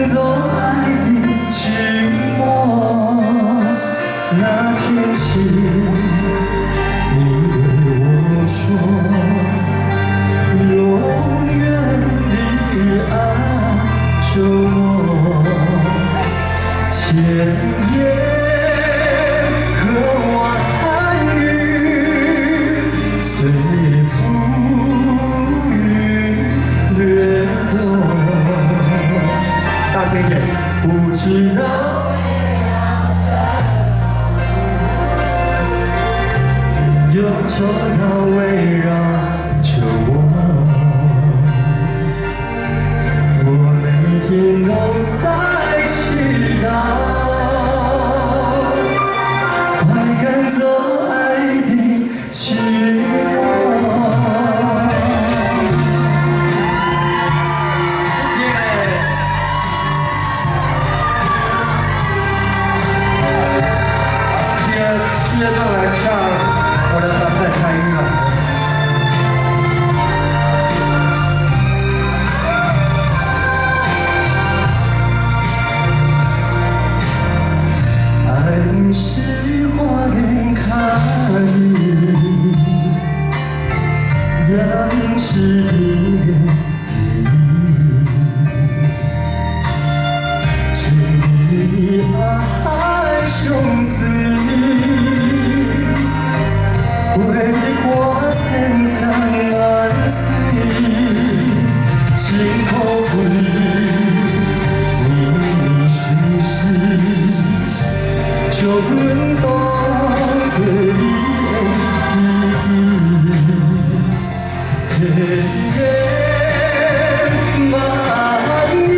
走愛的寂寞。那天起，你對我說，永遠地愛著我，千言和萬語隨風雨掠過。大聲一點，不知道。憂愁它圍繞著我，我每天都在祈禱，快趕走愛的寂寞。謝謝。第二段來唱我的版本台語版。愛毋是花言巧語，也毋是甜言蜜語，情意愛相隨，陪你看千山萬水，真可貴，綿綿細細，將阮當作你的知己，千言萬語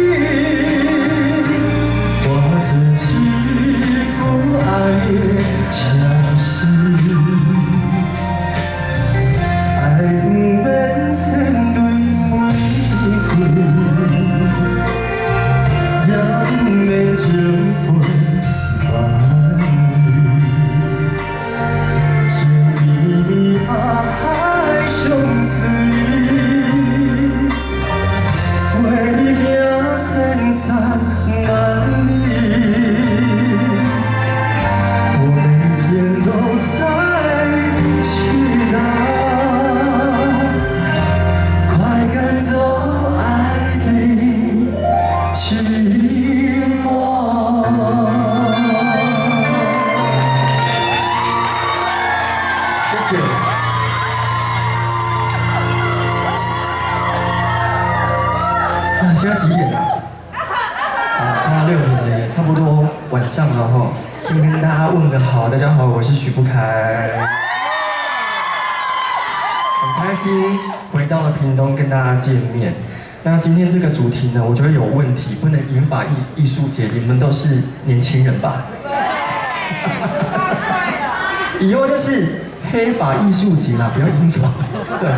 化作一句愛的情詩。愛毋免千對玫瑰，也毋免情陪萬里，情绵綿愛相隨，陪你行千山萬里。我每天都在祈禱，快趕走愛的寂寞。謝謝。啊，現在幾點了？啊，快要6點了，也差不多晚上了哈。先跟大家問個好，大家好，我是許富凱，很開心回到了屏東跟大家見面。那今天這個主題呢，我覺得有問題，不能銀髮藝術節，你們都是年輕人吧？以後就是黑髮藝術節啦，不要銀髮。對，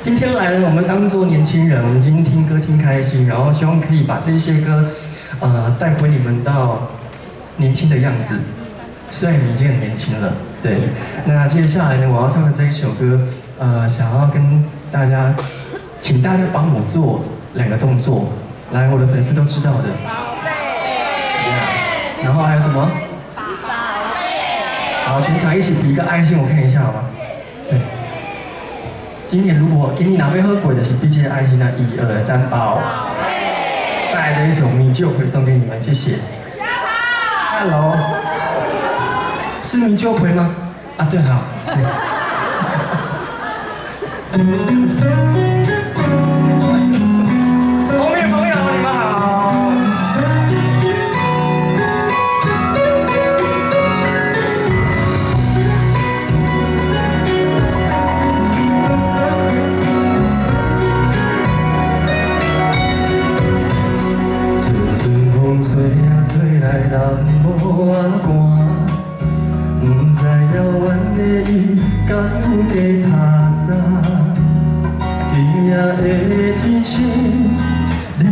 今天來了，我們當做年輕人，我們今天聽歌聽開心，然後希望可以把這些歌，帶回你們到年輕的樣子。雖然你已經很年輕了，對。那接下來呢，我要唱的這一首歌，想要跟大家，請大家幫我做兩個動作，來，我的粉絲都知道的。寶貝。然後還有什麼？好，全場一起比一個愛心，我看一下好嗎？對。今年如果給你哪杯喝鬼的是 B J 愛心，那1、2、3，寶貝。帶來的一首《米酒會》送給你們，謝謝。Hello，是米酒陪嗎？啊，對，好，是。後面朋友，你們好。陣陣風吹啊吹來，人無啊寒，不知遙遠的伊敢有加塔衫。今夜的天晴，你一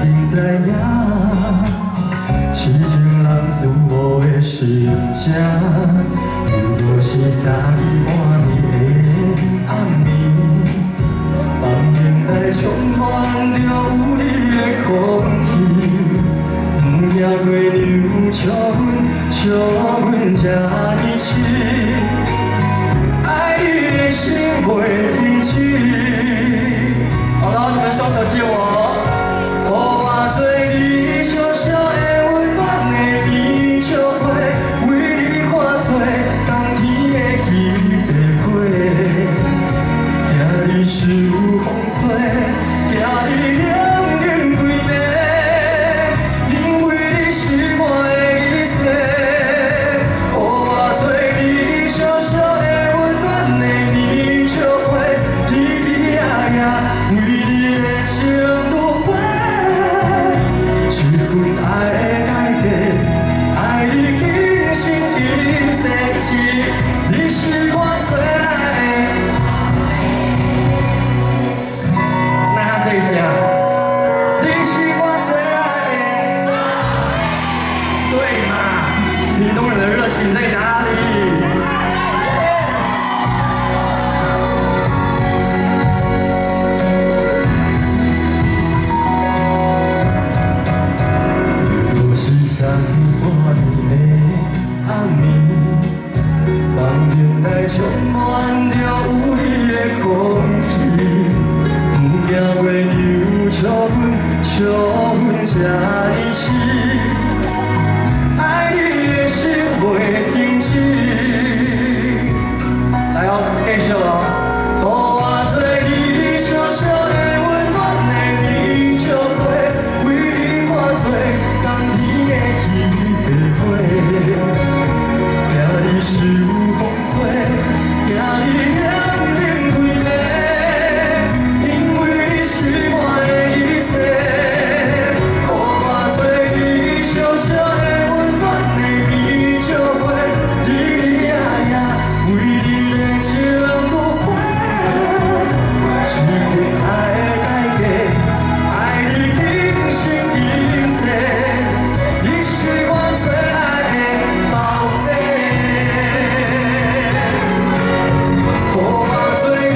定知影，痴情人思慕的心声，犹若是三更半暝的暗暝，房间内充满着有你的空气。笑阮這呢痴，愛你的心袂停止。來哦，繼續哦。予我做你小小的溫暖的棉笑被，為你看做冬天的彼塊花，驚你受風吹，驚你涼冷規暝，因為你是我的一切。予我做你小小的溫暖的棉笑被，日日夜夜為你的情不悔，這份愛的代價，愛你今生今世，你是我最愛的寶貝。予我做你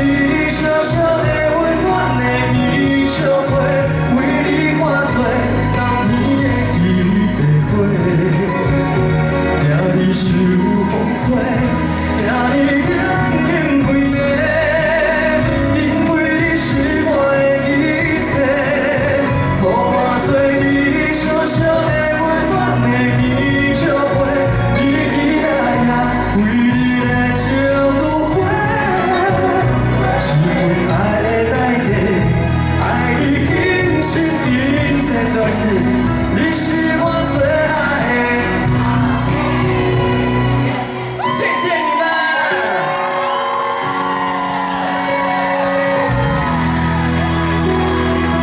小小的溫暖的棉笑被，為你看做冬天的彼塊花，驚你受風吹，驚你涼冷規暝，因為你是我的一切。予我做你小小的溫暖的棉笑被，日日夜夜為你的情不悔，這份愛的代價，愛你今生今世，再一次，你是我最愛的。謝謝你們。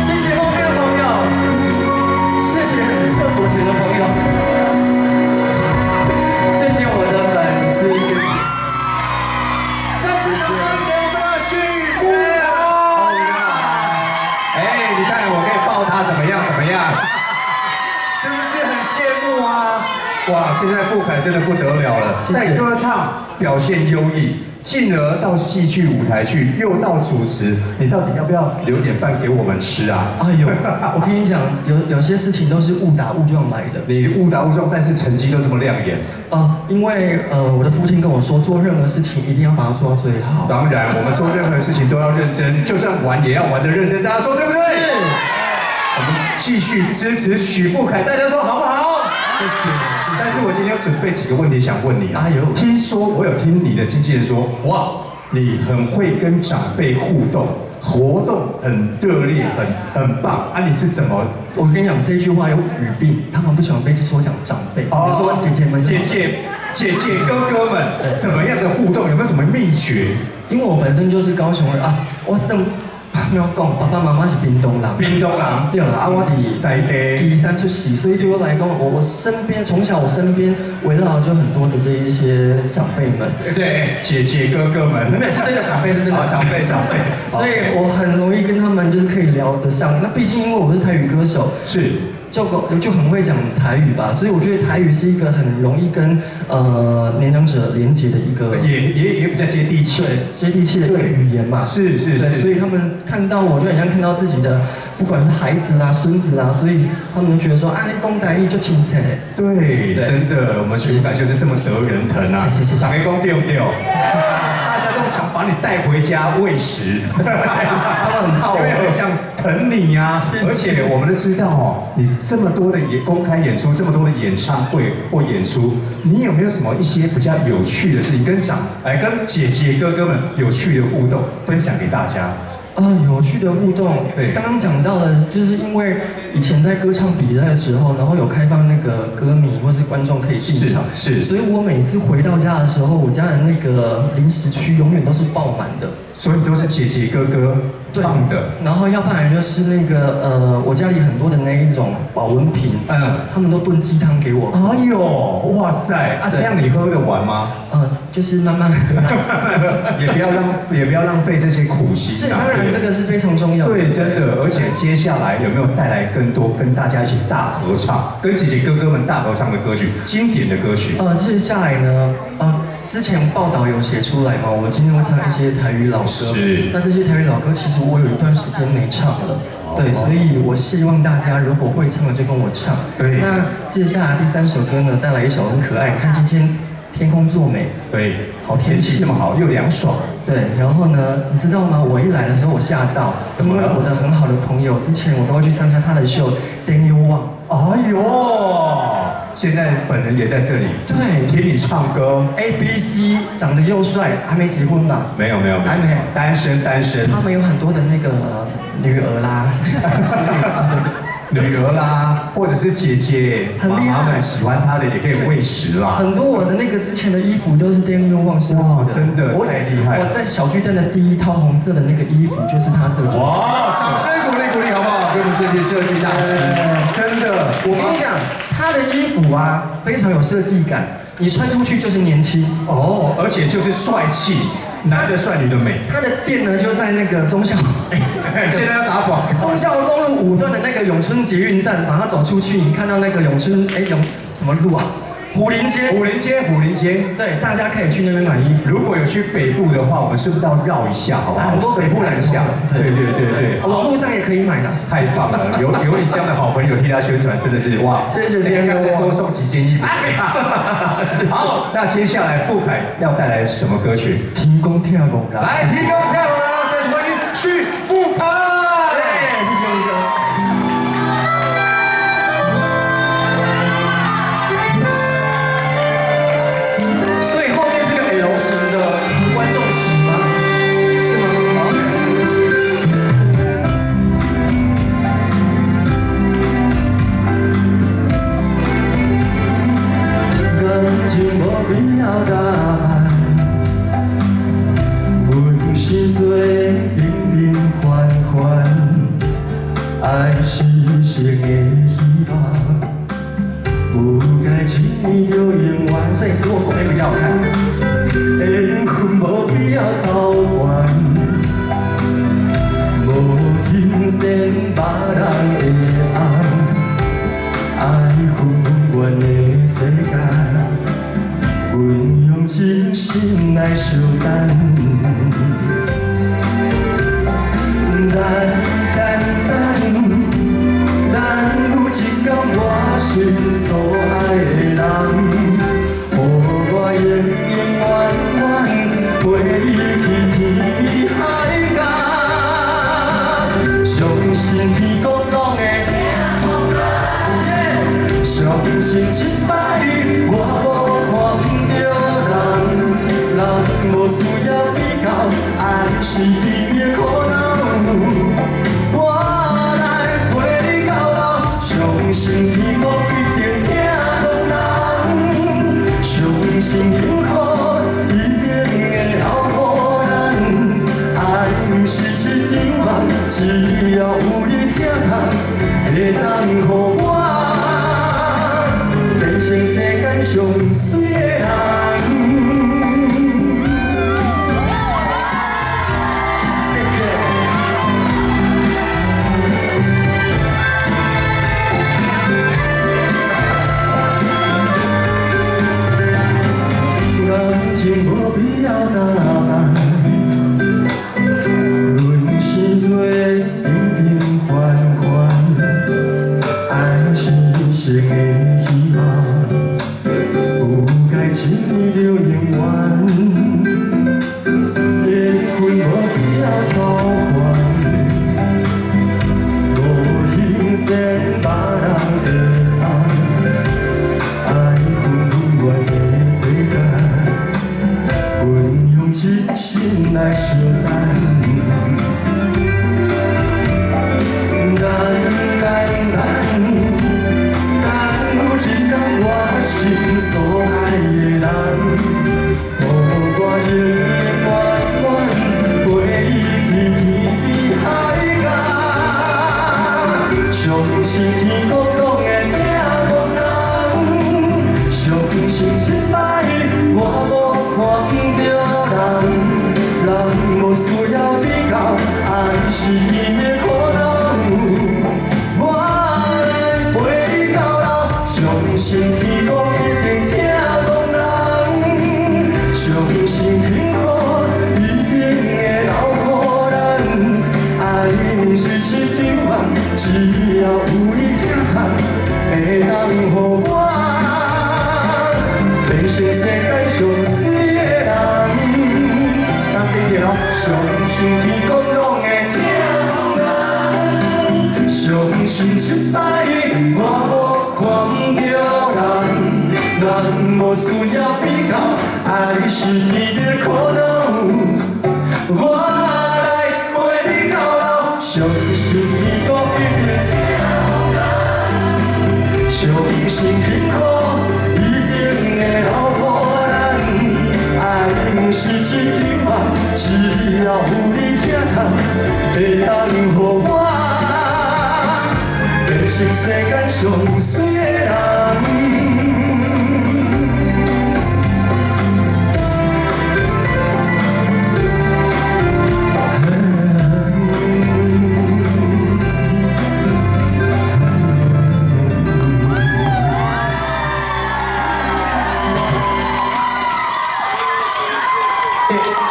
謝謝後面的朋友，謝謝廁所前的朋友，謝謝我的粉絲。再次掌聲給我們的許富凱。哎，你看我可以抱他怎麼樣？怎麼樣？是不是很羨慕啊？哇，現在富凱真的不得了了，謝謝在歌唱表現優異，進而到戲劇舞台劇，又到主持，你到底要不要留點飯給我們吃啊？哎呦，我跟你講，有些事情都是誤打誤撞來的。你誤打誤撞，但是成績都這麼亮眼。啊，因為我的父親跟我說，做任何事情一定要把它做到最好。當然，我們做任何事情都要認真，就算玩也要玩得認真。大家說對不對？是。我們繼續支持許富凱，大家說好不好？謝謝。但是我今天要準備幾個問題想問你啊。哎呦，聽說我有聽你的經紀人說，哇，你很會跟長輩互動，活動很熱烈，很棒啊！你是怎麼？我跟你講這句話有語病，他們不喜歡被說講長輩，你說姐姐們、姐姐、姐姐哥哥們，怎麼樣的互動？有沒有什麼秘訣？因為我本身就是高雄人啊，我算沒有講，爸爸媽媽是屏東人，屏東人，對啦，啊，我佇在地旗山出世，所以對我來講，我身邊從小我身邊圍繞就很多的這一些長輩們，對，姐姐哥哥們，沒有，是真的長輩，是真的長輩長輩，所以我很容易跟他們就是可以聊得上。那畢竟因為我是台語歌手，就很會講台語吧，所以我覺得台語是一個很容易跟年長者連接的一個，也比較接地氣，對，接地氣的一個語言嘛，所以他們看到我就很像看到自己的，不管是孩子啦、孫子啦，所以他們就覺得說啊，你講台語就親切。對，真的，我們許富凱就是這麼得人疼啊！謝謝謝謝。大家講對不對？大家都想把你帶回家餵食，他們很怕我，因為很像疼你啊。而且我們都知道哦，你這麼多的演公開演出，這麼多的演唱會或演出，你有沒有什麼一些比較有趣的事情，跟跟姐姐哥哥們有趣的互動，分享給大家？有趣的互動，對，剛剛講到了，就是因為以前在歌唱比賽的時候，然後有開放那個歌迷或是觀眾可以進場，所以我每次回到家的時候，我家的那個零食區永遠都是爆滿的，所以都是姐姐哥哥放的，然後要不然就是那個我家裡很多的那一種保溫瓶，他們都燉雞湯給我。哎呦，哇塞，啊，這樣你喝得完嗎？就是慢慢喝，也不要浪費這些苦心。是，當然這個是非常重要的。對，真的，而且接下來有沒有帶來更多跟大家一起大合唱，跟姐姐哥哥們大合唱的歌曲，經典的歌曲？接下來呢，之前報道有寫出來嘛，我今天會唱一些台語老歌。是。那這些台語老歌，其實我有一段時間沒唱了。對，所以我希望大家如果會唱的就跟我唱。對。那接下來第三首歌呢，帶來一首很可愛，你看今天。天公作美，好天天气气這麼好，又涼爽。對，然後呢，你知道嗎？我一來的時候我嚇到，怎麼了？因為我的很好的朋友，之前我都會去參加他的秀，Daniel Wang。哎呦，現在本人也在這裡，聽你唱歌。 A B C 長得又帥，還沒結婚吧？沒有沒有沒有，還沒，單身單身。他們有很多的那個女兒啦，女兒啦，或者是姐姐、媽媽們喜歡他的，也可以餵食啦。很多我的那個之前的衣服都是 Daniel Wang 設計的，真的太厲害了。我在小巨蛋的第一套紅色的那個衣服就是他設計。哇，掌聲鼓勵鼓勵，好不好？給我們這些設計大師，真的，我跟你講，他的衣服啊，非常有設計感，你穿出去就是年輕哦，而且就是帥氣，男的帥，女的美。他的店呢就在那個忠孝，現在要打廣告。忠孝東路5段的那個永春捷運站，把它走出去，你看到那個永春永什麼路啊？虎林街。虎林街，虎林街。對，大家可以去那邊買衣服。如果有去北部的話，我們是不是要繞一下，好不好？很多北部來一下。對對對對，網絡上也可以買的。太棒了，有你這樣的好朋友替他宣傳，真的是哇！謝謝。等一下再多送幾件衣服。好，那接下來布凱要帶來什麼歌曲？天公疼憨人。來，天公疼憨人，再次歡迎許富凱。謝謝宇哥。所以後面是個 L 型的觀眾席嗎？是嗎？感情無必要答案，阮是做平平凡凡，愛是一生的希望，不該輕易就永遠。攝影師，我左邊比較好看。緣分無必要操煩，無欣羨別人的紅，愛分阮的世界，阮用真心來相等。等等等，等有一天我心所愛的人，予我永永遠遠陪伊去天海角。相信天公講的，相信這擺我無看毋著人，人無需要比較，愛是甜的苦惱。我來陪你到老，相信天公一定疼憨人，相信幸福一定會留予咱。愛毋是一場夢，只要有你疼痛，會當予我變成世間上媠的人。謝謝。感情無必要答案，阮是做平平凡凡，愛是一生的希望，不該輕易就永遠。緣分無必要操煩，無欣羨別人的紅，愛分阮的世界，阮用真心來相等。等等等，等有一天我心所愛的人，予我永永遠遠陪伊去天邊海角。相信天公講的疼憨人，相信這擺我無看毋著人，人無需要比較，愛是甜的苦惱。我來陪你到老，相信天公一定疼憨人，相信幸福一定會留予咱。愛毋是一場夢，只要有你疼痛，會當予我變成世間上天公攏會疼咱。相信這擺我無看毋著人，咱無需要比較，愛是甜蜜的苦惱。我來陪你到老，相信天公一定疼咱，相信幸福一定會留予咱。愛毋是一場夢，只要有你疼痛，會當予我變成世間上媠的人。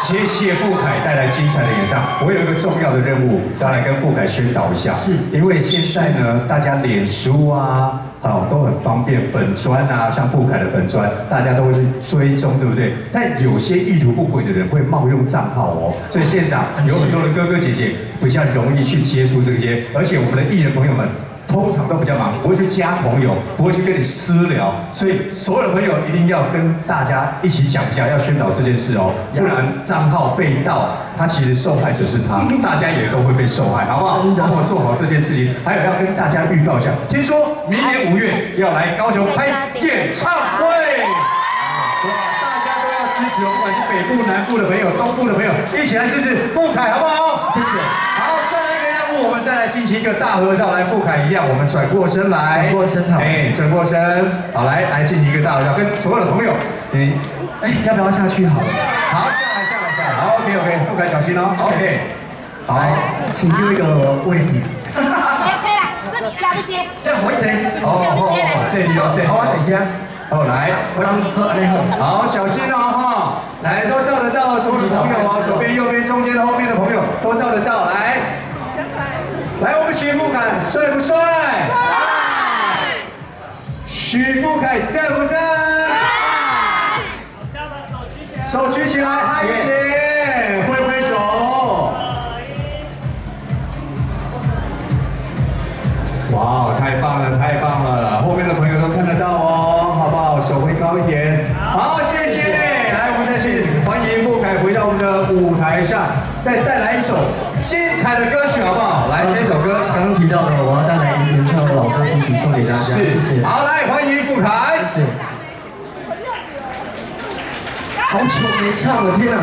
謝謝富凱帶來精彩的演唱。我有一個重要的任務，要來跟富凱宣導一下。因為現在呢，大家臉書啊，好都很方便，粉專啊，像富凱的粉專，大家都會去追蹤，對不對？但有些意圖不軌的人會冒用賬號哦，所以現場有很多的哥哥姐姐比較容易去接觸這些，而且我們的藝人朋友們，通常都比較忙，不會去加朋友，不會去跟你私聊，所以所有的朋友一定要跟大家一起講一下，要宣導這件事哦，不然賬號被盜，他其實受害者是他，大家也都會被受害，好不好？幫我做好這件事情，還有要跟大家預告一下，聽說明年5月要來高雄開演唱會，哇，大家都要支持哦，不管是北部、南部的朋友、東部的朋友，一起來支持富凱，好不好？謝謝。好，再來一個任務，我們再來進行一個大合照。來，富凱一樣，我們轉過身來，轉過身好，哎，轉過身，好，來來進行一個大合照，跟所有的朋友，你，哎，要不要下去好了？好，下來，下來，下來，好，OK OK，富凱小心哦，OK，好，請丟一個位置。可以啦，那你加你接。這樣好一坐。哦哦，謝你哦，謝。好，我坐這。好，來，我讓喝，來喝。好，小心哦，哈，來，都照得到，所有的朋友哦，左邊、右邊、中間、後面的朋友都照得到，來。來，我們許富凱帥不帥？許富凱在不在？手舉起來，嗨一點，揮揮手。哇，太棒了，太棒了！後面的朋友都看得到哦，好不好？手揮高一點。好，謝謝。來，我們再次歡迎富凱回到我們的舞台上，再帶來一首精彩的歌曲，好不好？來，這首歌剛剛提到的，我要帶來原創的老歌主曲送給大家。是，謝謝。好，來歡迎富凱。謝謝。好久沒唱了，天啊！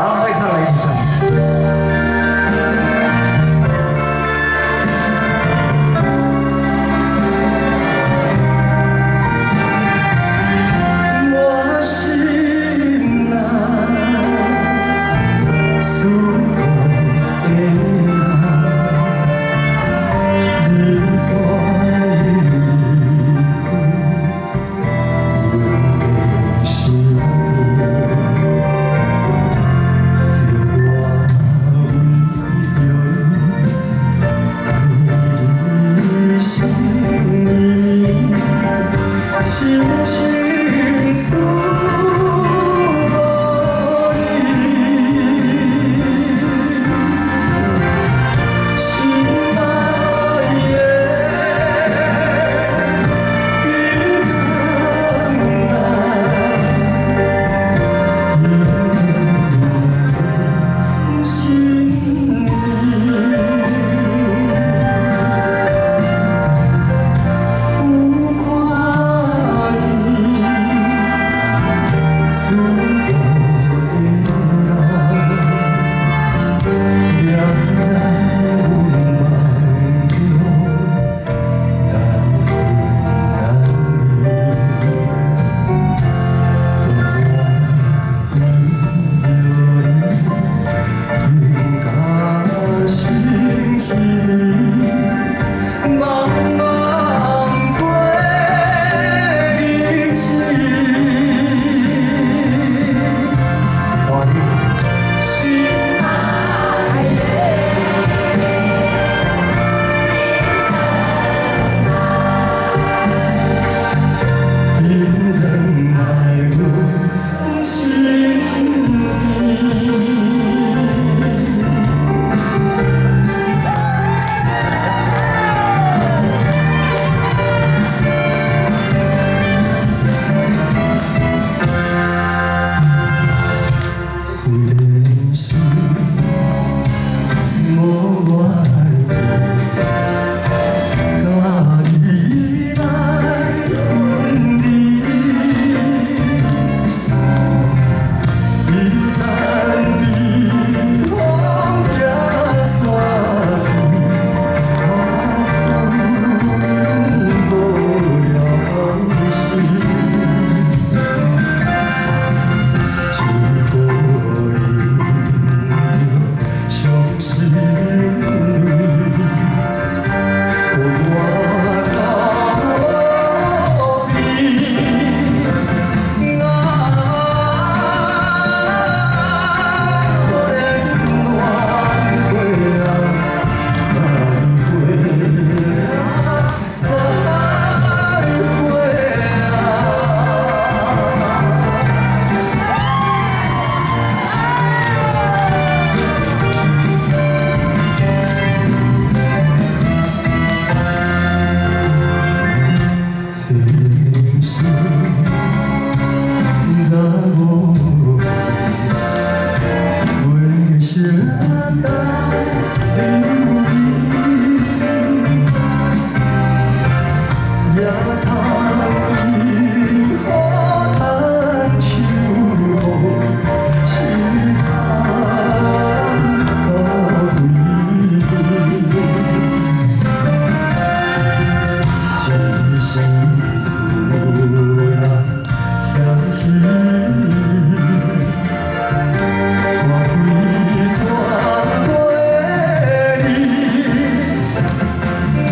好，會唱了，一起唱。我心啊，思的人，你怎样？等流离。夜头樱花叹秋雨，凄惨到底。一时思念忝稀，大开船过你。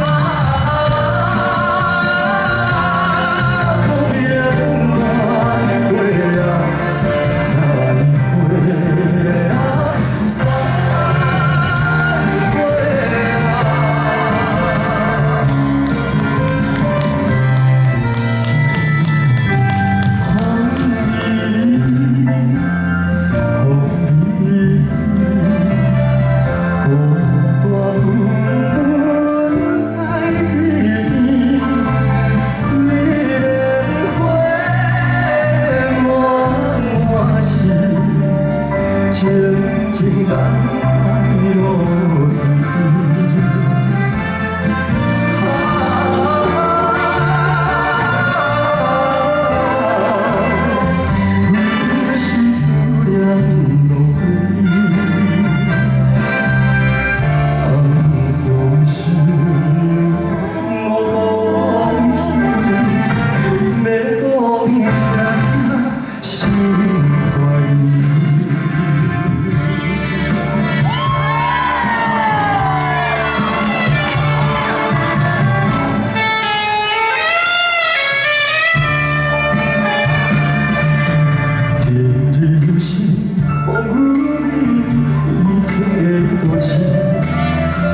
啊，不免难过啊，再会啊，再会啊。风雨，风雨，孤单阮在彼边，水莲花满满是，情情难爱落水。规世思念落花，暗思想无讲起，欲讲才心怀疑。明日又是风雨暝暝的大市，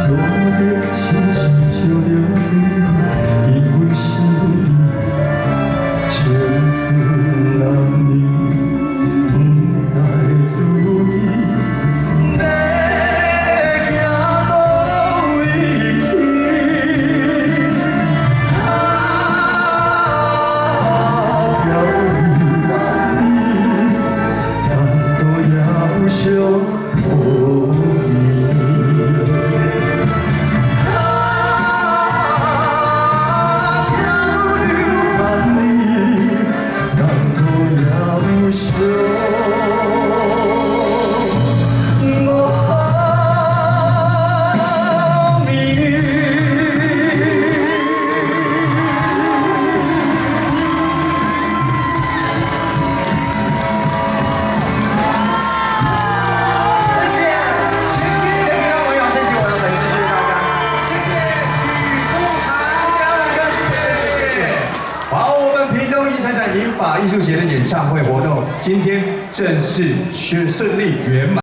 路顶亲像烧著水，因阮心青春男儿不知自己欲行佗位去。啊，飘流万里，难道也有相无啊，飘流万里，难道也有相无眠？谢谢，谢谢听众朋友，谢谢我的粉丝，谢谢大家，谢谢许富凯。谢谢。好，我们屏东银闪闪银发艺术节的演唱会活动，今天正式顺顺利圆满。